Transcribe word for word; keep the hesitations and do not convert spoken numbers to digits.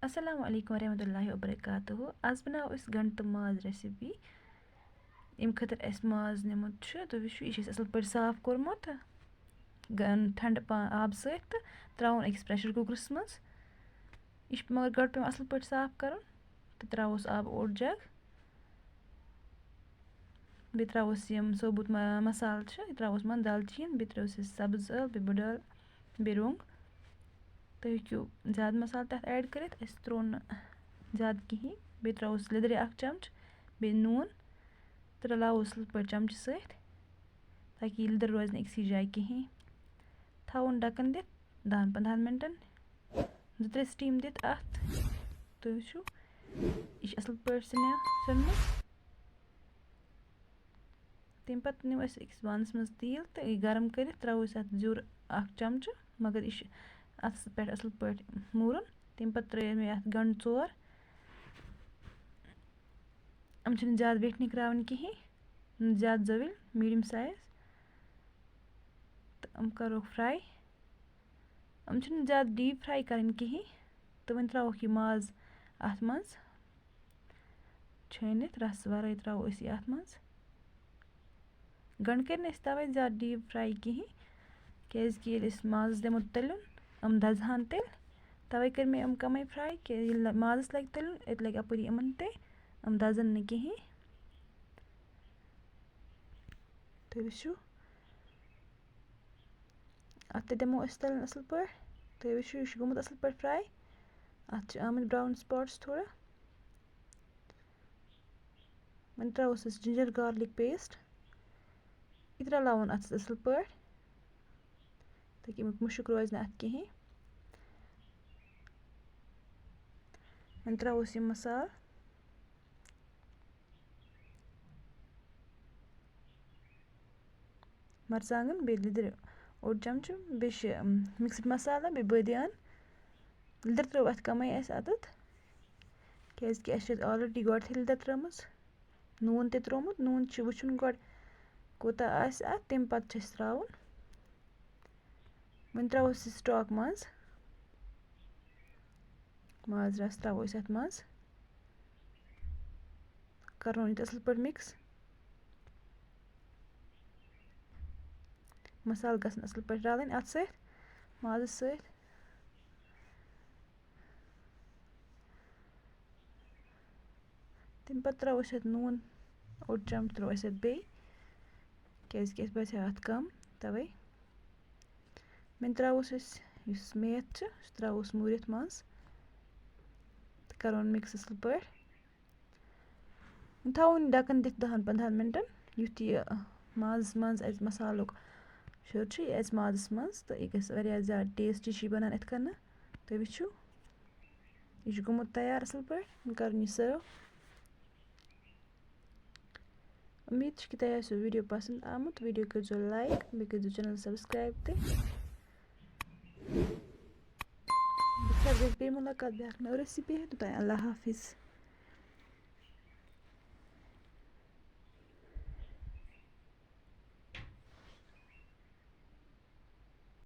السلام علیکم ورحمۃ اللہ وبرکاتہ۔ آز بناوو أسۍ گنڈٕ تہٕ ماز ریسپی۔ ییٚمہِ خٲطرٕ اَسہِ ماز نیومُت چھُ، تُہۍ وٕچھِو، یہِ چھُ اَسہِ اَصٕل پٲٹھۍ صاف کوٚرمُت۔ گن-، ٹھنڈٕ پا-، آبہٕ سۭتۍ تہٕ ترٛاوُن أکِس پریشر کُکرَس منٛز۔ یہِ چھُ مگر گۄڈٕ پٮ۪وان اَصٕل پٲٹھۍ صاف کَرُن تہٕ ترٛاووس آب اوٚڑ جگ۔ بیٚیہِ ترٛاووس یِم ثوبوٗت مہ-، مصالہٕ چھِ، یہِ ترٛاووس منٛز دالچیٖن، بیٚیہِ ترٛٲوٕس أسۍ سبٕز ٲلہٕ، بیٚیہِ بٕڈ ٲلہٕ، بیٚیہِ رۄنٛگ۔ تُہۍ ہیٚکِو زیادٕ مصالہٕ تَتھ add کٔرِتھ، اَسہِ ترٛوو نہٕ زیادٕ کِہیٖنۍ۔ بیٚیہِ ترٛاووس لیٚدرِ اَکھ چمچہٕ، بیٚیہِ نوٗن تہٕ رَلاووس اَصٕل پٲٹھۍ چمچہٕ سۭتۍ، تاکہِ یہِ لیٚدٕر روزِ نہٕ أکسٕے جایہِ کِہیٖنۍ۔ تھاوُن ڈَکَن دِتھ دَہَن پنٛدہَن مِنٹَن، زٕ ترٛےٚ steam دِتھ اَتھ۔ تُہۍ وٕچھِو، یہِ چھِ اَصٕل پٲٹھۍ سِنہِ سیوٚدمُت۔ تَمہِ پَتہٕ نیوٗ اَسہِ أکِس بانَس منٛز تیٖل تہٕ یہِ گرم کٔرِتھ ترٛاوو أسۍ اَتھ زیُر اَکھ چمچہٕ، مگر یہِ چھُ اَتھَس پٮ۪ٹھ اَصٕل پٲٹھۍ موٗرُن۔ تَمہِ پَتہٕ ترٛٲے مےٚ اَتھ گنٛڈٕ ژور۔ یِم چھِنہٕ زیادٕ ویٹھۍ نِکراوٕنۍ کِہیٖنۍ، نہٕ زیادٕ زٔوِلۍ، medium size۔ تہٕ یِم کَروکھ fry۔ یِم چھِنہٕ زیادٕ deep fry کَرٕنۍ کِہیٖنۍ۔ تہٕ وۄنۍ ترٛاووکھ یہِ ماز اَتھ منٛز چھٲنِتھ، رَس وَرٲے ترٛاوو أسۍ یہِ اَتھ منٛز۔ گنٛڈٕ کٔرۍ نہٕ أسۍ تَوَے زیادٕ deep fry کِہیٖنۍ، کیٛازِکہِ ییٚلہِ أسۍ مازَس دِمو تٔلیُن، یِم دَزٕ ہَن تیٚلہِ۔ تَوَے کٔرۍ مےٚ یِم کَمٕے fry، کیٛازِ ییٚلہِ مازَس لَگہِ تٔلیُن، أتۍ لَگہِ اَپٲری یِمَن تہِ، یِم دَزَن نہٕ کِہیٖنۍ۔ تُہۍ وٕچھِو، اَتھ تہِ دِمو أسۍ تَلُن اَصٕل پٲٹھۍ۔ تُہۍ وٕچھِو، یہِ چھُ گوٚمُت اَصٕل پٲٹھۍ fry۔ اَتھ چھِ آمٕتۍ brown spots تھوڑا۔ وۄنۍ ترٛاووس أسۍ ginger garlic paste۔ یہِ تہِ رَلاوُن اَتھ سۭتۍ اَصٕل پٲٹھۍ، تاکہِ اَمیُک مُشُک روزِ نہٕ اَتھ کِہیٖنۍ۔ وۄنۍ ترٛاووس یہِ مصالہٕ۔ مرژٕوانٛگن، بیٚیہِ لیٚدٕر اوٚڑ چمچہٕ، بیٚیہِ چھِ، اَم، mixed مصالہ، بیٚیہِ بٲدیان۔ لیٚدٕر ترٲو اَتھ کَمٕے اَسہِ عدد، کیٛازِکہِ اَسہِ چھِ اَتھ already گۄڈٕ تہِ لیٚدٕر ترٲومٕژ، نوٗن تہِ ترٛوومُت۔ نوٗن چھُ وٕچھُن گۄڈٕ کوٗتاہ آسہِ اَتھ، تَمہِ پَتہٕ چھِ اَسہِ ترٛاوُن۔ وۄنۍ ترٛاوو أسۍ stock منٛز۔ ماز رَس ترٛاوو أسۍ اَتھ منٛز۔ کَرُن یہِ تہِ اَصٕل پٲٹھۍ mix۔ مصالہٕ گژھن اَصٕل پٲٹھۍ رَلٕنۍ اَتھ سۭتۍ، مازَس سۭتۍ۔ تَمہِ پَتہٕ ترٛاوو أسۍ اَتھ نوٗن، اوٚڑ چمچہٕ ترٛاوو أسۍ اَتھ بیٚیہِ، کیٛازِکہِ اَسہِ باسیٛو اَتھ کَم، تَوَے۔ وۄنۍ ترٛاووس أسۍ یُس میتھ چھُ، سُہ ترٛاووس موٗرِتھ منٛز۔ تہٕ کَرون mix اَصٕل پٲٹھۍ۔ وۄنۍ تھاوون یہِ ڈَکَن دِتھ دَہَن پنٛدہَن مِنٹَن، یُتھ یہِ مازَس منٛز اَژِ مصالُک شُر چھُ، یہِ اَژِ مازَس منٛز، تہٕ یہِ گژھِ واریاہ زیادٕ tasty چھُ یہِ بَنان یِتھ کٔنۍ۔ تُہۍ وٕچھِو، یہِ چھُ گوٚمُت تیار اَصٕل پٲٹھۍ، وۄنۍ کَرُن یہِ serve۔ اُمید چھِ کہِ تۄہہِ آسیو video پَسنٛد آمُت۔ Video کٔرۍزیو like، بیٚیہِ کٔرۍزیو channel subscribe تہِ۔ بہٕ کَرٕ بیٚیہِ مُلاقات بیٛاکھ نٔو recipe ہٮ۪تھ۔ توٚتام اللہ حافظ۔